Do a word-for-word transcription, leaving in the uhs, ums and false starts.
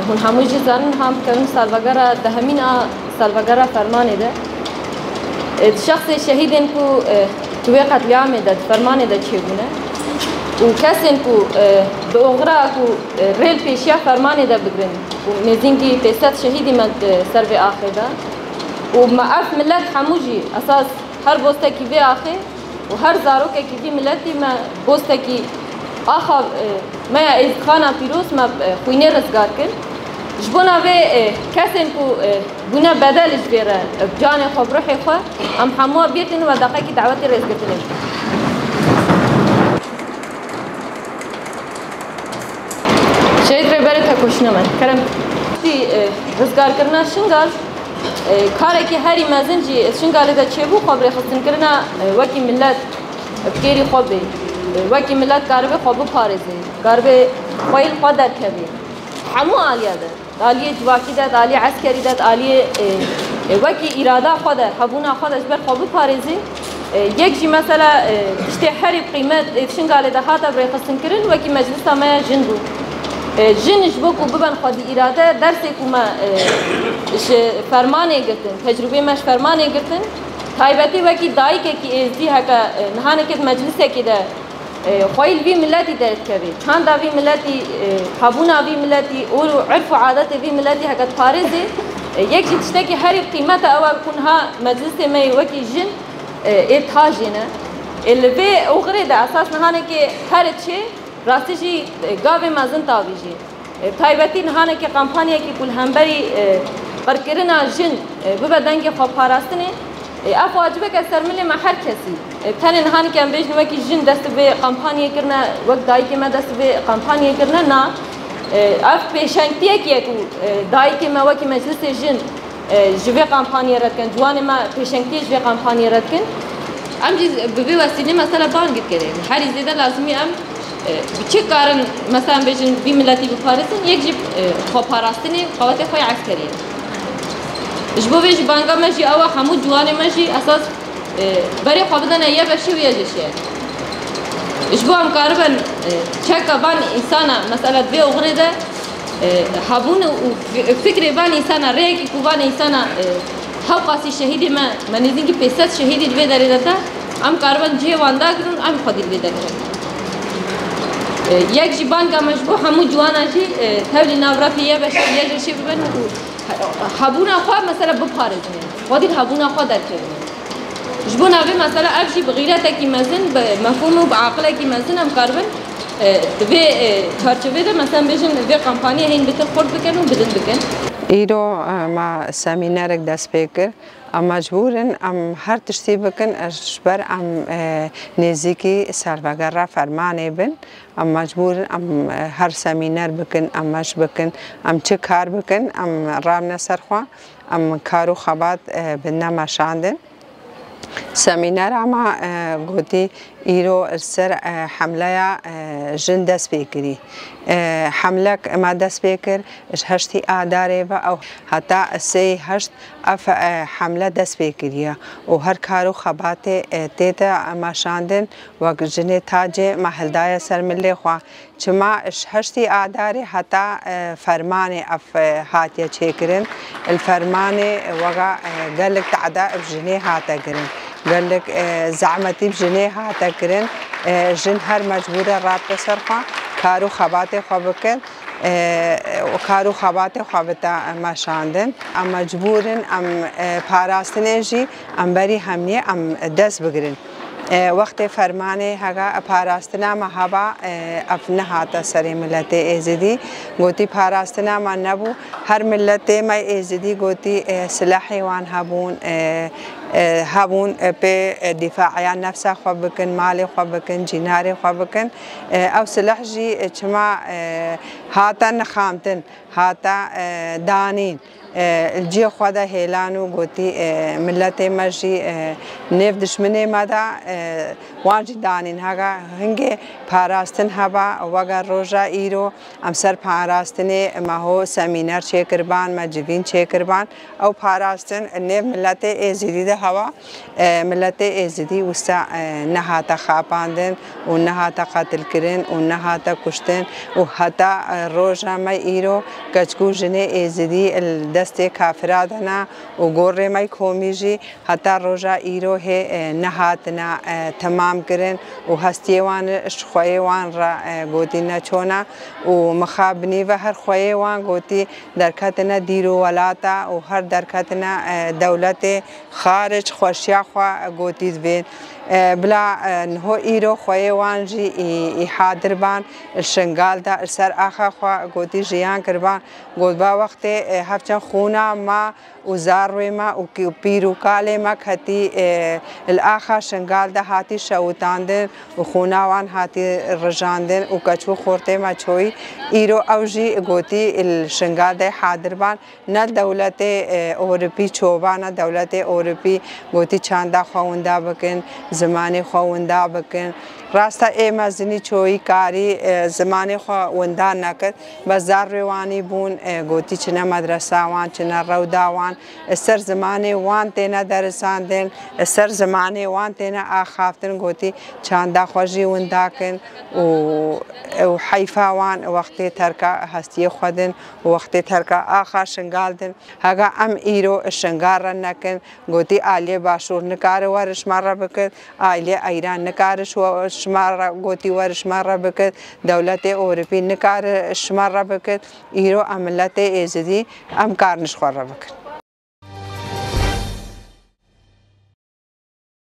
Hûn hemû jî zanin, niha em dikevin salvegera dehemîn a salvegera fermanê de. Di şexsê şehîdên ku di wê qetlîamê de, di fermanê de çêbûne û kesên ku di oxira ku rê li pêşiya fermanê de bigirin û nêzîngî pênc sed şehîdî me di ser vê axê de û me ev milet hemû jî esas her bostekî vê axê û her zarokekî vî miletî me bostekî axa, e, me ya Êzidxana pîroz me, e, xwînê rizgar kir. Ji bona vê, e, kesên ku, e, bûne bedel ji vê re, e, bi canê xwe, bi ruhê xwe, em hemû bêtin we deqekî dawetê rêzgirtinê bikin. Şehîd Rêberê Tekoşîna me, kerem. Tî, e, rizgarkirina Şingal, e, karekî herî mezin jî Şingalê de çêbû, xwe bi rêxistinkirina, e, wekî milet bi kêrî xwe bê. E, wekî milet karibe xwe biparêze, karibe xweyî li xwe derkeve. Hemû aliya de. Di aliyê civakî de, di aliyê eskerî de, di aliyê, e, e, wekî îrada xwe de, hebûna xwe de ji ber xwe biparêzî. E, yek jî mesela, e, tiştê herî bi qîmet, e, Şingalê de hate bi rêxistinkirin, wekî meclisa me ya jin bû. E, jin ji bo ku biben xwedî îrade, dersê ku me, e, ji fermanê girtin, tecrûbê me ji fermanê girtin, taybetî wekî dayikekî êzdî heke, e, nihanekê di meclisekê de, e, xweyî li vî miletî derdikeve. Çanda vî miletî, e, hebûna vî miletî, û irf û adetê vî miletî heke diparêzê, e, yek jî tiştekî herî qîmet e ew e ku niha meclisê me yê wekî jin, e, ê tajê ne. E, li vê oxirê de esas nihanekê here çê, rastî jî, e, gavê mezin tavî jî. E, bi taybetî nihanekê kampanyayekî ku li hemberî, e, qirkirina jin, e, bibe dengê xweparastinê, e, ev wacibeke ser milê me her kesî. E, tenê nihanekê em bêjin wekî jin dest bi vê kampanyê kirine, wek dayikê me dest bi vê kampanyê kirine, na. E, ev pêşengtiyekî ye ku, e, dayikê me wekî meclisê jin, e, ji vê kampanyê re dikin, ciwanê me pêşengtiyê ji vê kampanyê re dikin. Em jî bi vê wesîlê mesela bang dikin. Herî zêde lazimî em, e, bi çi karin mesela em bêjin vî miletî biparêzin, yek jî, e, xweparastinê, qewetê xwe ya eskerî ye. Ji bo vê jî banga me jî ew e, hemû ciwanê me jî esas, e, berê xwe bidene YBŞ'ê û YJŞ'ê. Ji bo em karibin, e, çeka van însana, mesela di vê oxirê de, e, hebûn û fi-, fikrê van însana, rêyekî ku van însana, e, hewqasî şehîdê me, me nêzîkî pênc sed şehîdî di vê derê de da, em karibin cihê wan dagirin, em xwedî li vê derê. E, yek jî banga me ji bo hemû ciwana jî, e, tevlî nav refê YBŞ'ê, YJŞ'ê bibin û he-, hebûna xwe mesela biparêzin. Xwedî li hebûna xwe derkevin. Ji bo navê mesela ev jî bi xîretekî mezin, bi mefhûm û bi aqilekî mezin em karibin, e, di vê, e, çarçovê de mesela bêjin vê kampanyê hên bitir xurt bikin û bidin bikin. Îro, e, me semînerek dest pê kir. Em mecbûr in em her tiştî bikin, e, ji ber em, e, nêzîkî salvegera fermanê bin. Em mecbûr in em, e, her semîner bikin, em meş bikin, em çi kar bikin, em rabne ser xwe, em kar û xebat, e, bidne meşandin. Semînera me, e, gotî îro li ser, e, hemleya, e, jin dest pê kirî. E, hemlek me dest pê kir, ji heştî Adarê ve ew heta sê heşt ev, e, hemle dest pê kiriye û her kar û xebatê, e, tê de meşandin wek jinê tacê me hildaye ser milê xwe. Çima ji heştî Adarê heta, e, fermanê ev, e, hatiye çêkirin. Li fermanê wega, e, gelek tehde bi jinê hate kirin. Gelek, e, zehmetî bi jinê hate kirin. E, jin her mecbûr e rabite ser xwe, kar û xebatê xwe bikin, e, û kar û xebatê xwe bite meşandin. Em mecbûr in em, e, parastinê jî em berî hemiyê em dest bigirin. E, wextê fermanê hega parastina me heba, e, ev nehate serê miletê Êzidî. Gotî parastina me nebû. Her miletê me Êzidî gotî, e, silahê wan hebûn, e, e, hebûn, e, pê, e, dîfaiya nefsa xwe bikin, malê xwe bikin, cînarê xwe bikin. E, ew silah jî, e, çima, e, hate nixamtin, hate, e, danîn. e, li cihê xwe de hêlan û gotî, e, miletê me jî, e, nêv dişminê me de, e, wan jî danîn. Hega hingê parastin heba, weke roja îro em ser parastinê me ho semîner çêkirban, me civîn çêkirban. Ew parastin nêv miletê Êzidî de hewa. E, miletê Êzidî wisa, e, nehate xapandin û nehate qetilkirin û nehate kuştin û heta, e, roja me îro keçik û jinê Êzidî li destê kafira de ne û gorê me komî jî heta roja îro hê, e, nehatine, e, temam kirin û hestiyê wan ji xweyê wan re, e, gotî neçone û mixa binî ve her xweyê wan gotî derketine dîr û welata û her derketine, e, dewletê xaric xweşiya xwe gotî divên. E, bila, e, niho îro xweyê wan jî î, î hadir ban, li Şingal de li ser axa xwe gotî jiyan kirban. Gotba wextê, e, hevçend xûna ma û zarwê me û ki-, pîr û kalê me ketî, e, li axa Şingal de hatî şewitandin û xûna wan hatî rijandin û keç û xortê me çoyî. Îro ew jî gotî li Şingal de hadir ban. Ne dewletê, e, Ewropî çoba, ne dewletê Ewropî gotî çanda xwe winda bikin, zimanê xwe winda bikin. Rasta ê mezinî çoyî karî, e, zimanê xwe winda nekir. Bes zarwê wanî bûn, e, gotî çine medresa wan, çine rewda wan. Li ser zimanê wan têne derisandin, li ser zimanê wan têne axaftin, gotî çanda xwe jî winda kin û ew heyfa wan wextê terka hestiyê xwe din û wextê terka axa Şingal din. Hega em îro Şingal re nekin, gotî aliyê Başûr nikare were ji me re bikir, aliyê Eyran nikare ji we-, ji me re, gotî were ji me re bikir, dewletê Ewropî nikare ji me re bikir. Îro em miletê Êzidî, em karin ji xwe re bikin.